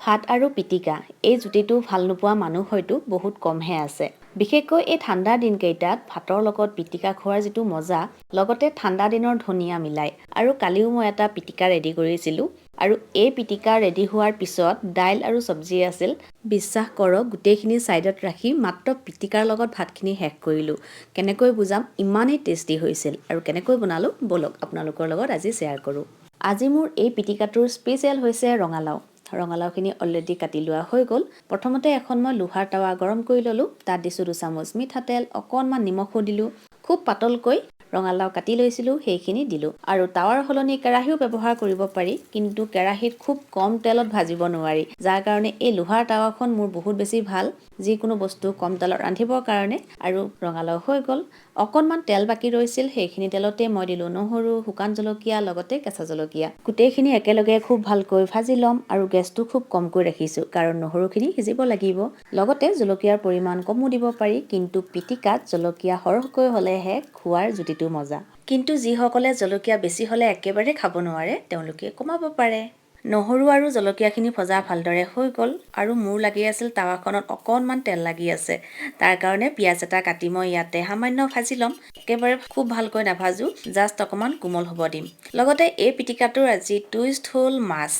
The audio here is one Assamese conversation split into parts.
ভাত আৰু পিটিকা, এই জুতিটো ভাল নোপোৱা মানুহ হয়তো বহুত কমহে আছে। বিশেষকৈ এই ঠাণ্ডা দিনকেইটাত ভাতৰ লগত পিটিকা খোৱাৰ যিটো মজা, লগতে ঠাণ্ডা দিনৰ ধনিয়া মিলাই। আৰু কালিও মই এটা পিটিকা ৰেডি কৰিছিলোঁ আৰু এই পিটিকা ৰেডি হোৱাৰ পিছত দাইল আৰু চব্জি আছিল। বিশ্বাস কৰক, গোটেইখিনি ছাইডত ৰাখি মাত্ৰ পিটিকাৰ লগত ভাতখিনি শেষ কৰিলোঁ। কেনেকৈ বুজাম, ইমানেই টেষ্টি হৈছিল। আৰু কেনেকৈ বনালোঁ, ব'লক আপোনালোকৰ লগত আজি শ্বেয়াৰ কৰোঁ। আজি মোৰ এই পিটিকাটোৰ স্পেচিয়েল হৈছে ৰঙালাও। ৰঙালাওখিনি অলৰেডি কাটি লোৱা হৈ গ'ল। প্ৰথমতে এখন মই লোহাৰ টাৱা গৰম কৰি ল'লোঁ। তাত দিছোঁ 2 চামুচ মিঠাতেল, অকণমান নিমখো দিলোঁ। খুব পাতলকৈ ৰঙালাও কাটি লৈছিলোঁ, সেইখিনি দিলোঁ। আৰু টাৱাৰ সলনি কেৰাহীও ব্যৱহাৰ কৰিব পাৰি, কিন্তু কেৰাহীত খুব কম তেলত ভাজিব নোৱাৰি, যাৰ কাৰণে এই লোহাৰ টাৱাখন মোৰ বহুত বেছি ভাল, যিকোনো বস্তু কম তেলত ৰান্ধিবৰ কাৰণে। আৰু ৰঙালাও হৈ গ'ল। অকণমান তেল বাকী ৰৈছিল, সেইখিনি তেলতে মই দিলোঁ নহৰু, শুকান জলকীয়া, লগতে কেঁচা জলকীয়া। গোটেইখিনি একেলগে খুব ভালকৈ ভাজি ল'ম আৰু গেছটো খুব কমকৈ ৰাখিছোঁ, কাৰণ নহৰুখিনি সিজিব লাগিব। লগতে জলকীয়াৰ পৰিমাণ কমো দিব পাৰি, কিন্তু পিটিকাত জলকীয়া সৰহকৈ হ'লেহে খোৱাৰ জুতিটো মজা। কিন্তু যিসকলে জলকীয়া বেছি হ'লে একেবাৰে খাব নোৱাৰে, তেওঁলোকে কমাব পাৰে। নহৰু আৰু জলকীয়াখিনি ভজা ভালদৰে হৈ গ'ল আৰু মোৰ লাগি আছিল টাৱাখনত অকণমান তেল লাগি আছে। তাৰ কাৰণে পিঁয়াজ এটা কাটি মই ইয়াতে সামান্য ভাজি ল'ম। একেবাৰে খুব ভালকৈ নাভাজোঁ, জাষ্ট অকণমান কোমল হ'ব দিম। লগতে এই পিটিকাটোৰ আজি টুইষ্ট হ'ল মাছ।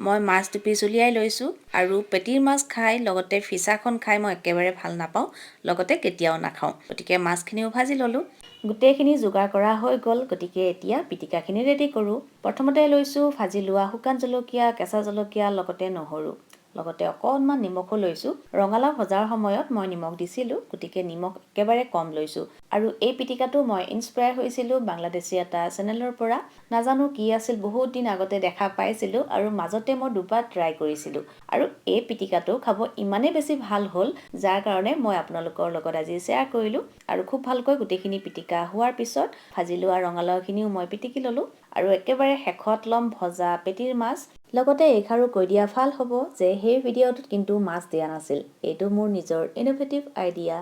মই মাছ দুপিচ উলিয়াই লৈছোঁ আৰু পেটিৰ মাছ খাই, লগতে ফিচাখন খাই মই একেবাৰে ভাল নাপাওঁ, লগতে কেতিয়াও নাখাওঁ। গতিকে মাছখিনিও ভাজি ল'লোঁ। গোটেইখিনি যোগাৰ কৰা হৈ গ'ল, গতিকে এতিয়া পিটিকাখিনি ৰেডি কৰোঁ। প্ৰথমতে লৈছোঁ ভাজি লোৱা শুকান জলকীয়া, কেঁচা জলকীয়া, লগতে নহৰু, লগতে অকণমান নিমখো লৈছোঁ। ৰঙালাও ভজাৰ সময়ত মই নিমখ দিছিলোঁ, গতিকে নিমখ একেবাৰে কম লৈছোঁ। আৰু এই পিটিকাটো মই ইনস্পায়াৰ হৈছিলোঁ বাংলাদেশী এটা চেনেলৰ পৰা। নাজানো কি আছিল, বহুত দিন আগতে দেখা পাইছিলোঁ আৰু মাজতে মই দুবাৰ ট্ৰাই কৰিছিলোঁ আৰু এই পিটিকাটো খাব ইমানেই বেছি ভাল হ'ল, যাৰ কাৰণে মই আপোনালোকৰ লগত আজি শ্বেয়াৰ কৰিলোঁ। আৰু খুব ভালকৈ গোটেইখিনি পিটিকা হোৱাৰ পিছত ভাজি লোৱা ৰঙালাওখিনিও মই পিটিকি ল'লোঁ আৰু একেবাৰে শেষত ল'ম ভজা পেটিৰ মাছ। লগতে এইষাৰো কৈ দিয়া ভাল হ'ব যে সেই ভিডিঅ'টোত কিন্তু মাছ দিয়া নাছিল, এইটো মোৰ নিজৰ ইন'ভেটিভ আইডিয়া।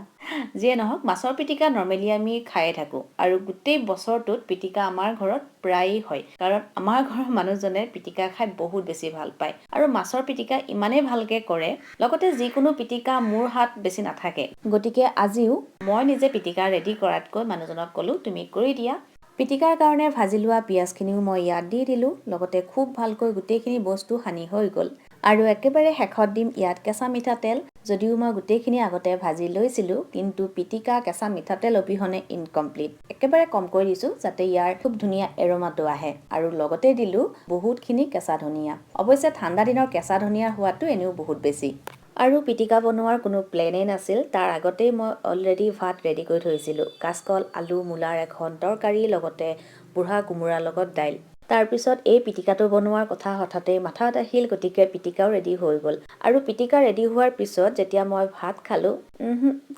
যিয়ে নহওক, মাছৰ পিটিকা নৰ্মেলি আমি খায়ে থাকোঁ আৰু গোটেই বছৰটোত পিটিকা আমাৰ ঘৰত প্ৰায়েই হয়, কাৰণ আমাৰ ঘৰৰ মানুহজনে পিটিকা খাই বহুত বেছি ভাল পায় আৰু মাছৰ পিটিকা ইমানেই ভালকৈ কৰে। লগতে যিকোনো পিটিকা মোৰ হাত বেছি নাথাকে, গতিকে আজিও মই নিজে পিটিকা ৰেডি কৰাতকৈ মানুহজনক ক'লোঁ, তুমি কৰি দিয়া। পিটিকাৰ কাৰণে ভাজি লোৱা পিঁয়াজখিনিও মই ইয়াত দি দিলোঁ। লগতে খুব ভালকৈ গোটেইখিনি বস্তু সানি হৈ গ'ল আৰু একেবাৰে শেষত দিম ইয়াত কেঁচা মিঠাতেল। যদিও মই গোটেইখিনি আগতে ভাজি লৈছিলোঁ, কিন্তু পিটিকা কেঁচা মিঠাতেল অবিহনে ইনকমপ্লিট। একেবাৰে কমকৈ দিছোঁ, যাতে ইয়াৰ খুব ধুনীয়া এৰমাটো আহে। আৰু লগতে দিলোঁ বহুতখিনি কেঁচা ধনিয়া। অৱশ্যে ঠাণ্ডা দিনৰ কেঁচা ধনিয়াৰ সোৱাদটো এনেও বহুত বেছি। আৰু পিটিকা বনোৱাৰ কোনো প্লেনেই নাছিল, তাৰ আগতেই মই অলৰেডি ভাত ৰেডি কৰি থৈছিলোঁ। কাচকল, আলু, মূলাৰ এখন তৰকাৰী, লগতে বুঢ়া কোমোৰাৰ লগত দাইল। তাৰপিছত এই পিটিকাটো বনোৱাৰ কথা হঠাতেই মাথাত আহিল, গতিকে পিটিকাও ৰেডি হৈ গ'ল। আৰু পিটিকা ৰেডি হোৱাৰ পিছত যেতিয়া মই ভাত খালোঁ,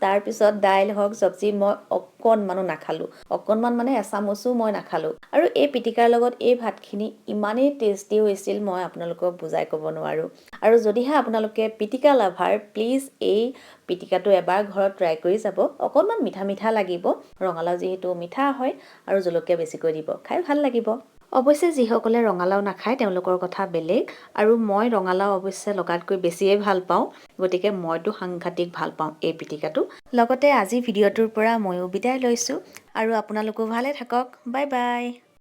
তাৰপিছত দাইল হওক, চব্জি মই অকণমানো নাখালোঁ। অকণমান মানে এচামুচো মই নাখালোঁ। আৰু এই পিটিকাৰ লগত এই ভাতখিনি ইমানেই টেষ্টি হৈছিল, মই আপোনালোকক বুজাই ক'ব নোৱাৰোঁ। আৰু যদিহে আপোনালোকে পিটিকা লাভাৰ, প্লিজ এই পিটিকাটো এবাৰ ঘৰত ট্ৰাই কৰি যাব। অকণমান মিঠা মিঠা লাগিব, ৰঙালাও যিহেতু মিঠা হয়, আৰু জলকীয়া বেছিকৈ দিব, খাই ভাল লাগিব। অৱশ্যে যিসকলে ৰঙালাও নাখায়, তেওঁলোকৰ কথা বেলেগ। আৰু মই ৰঙালাও অৱশ্যে লগাতকৈ বেছিয়ে ভাল পাওঁ, গতিকে মইতো সাংঘাতিক ভাল পাওঁ এই পিটিকাটো। লগতে আজি ভিডিঅ'টোৰ পৰা ময়ো বিদায় লৈছোঁ আৰু আপোনালোকো ভালে থাকক। Bye bye.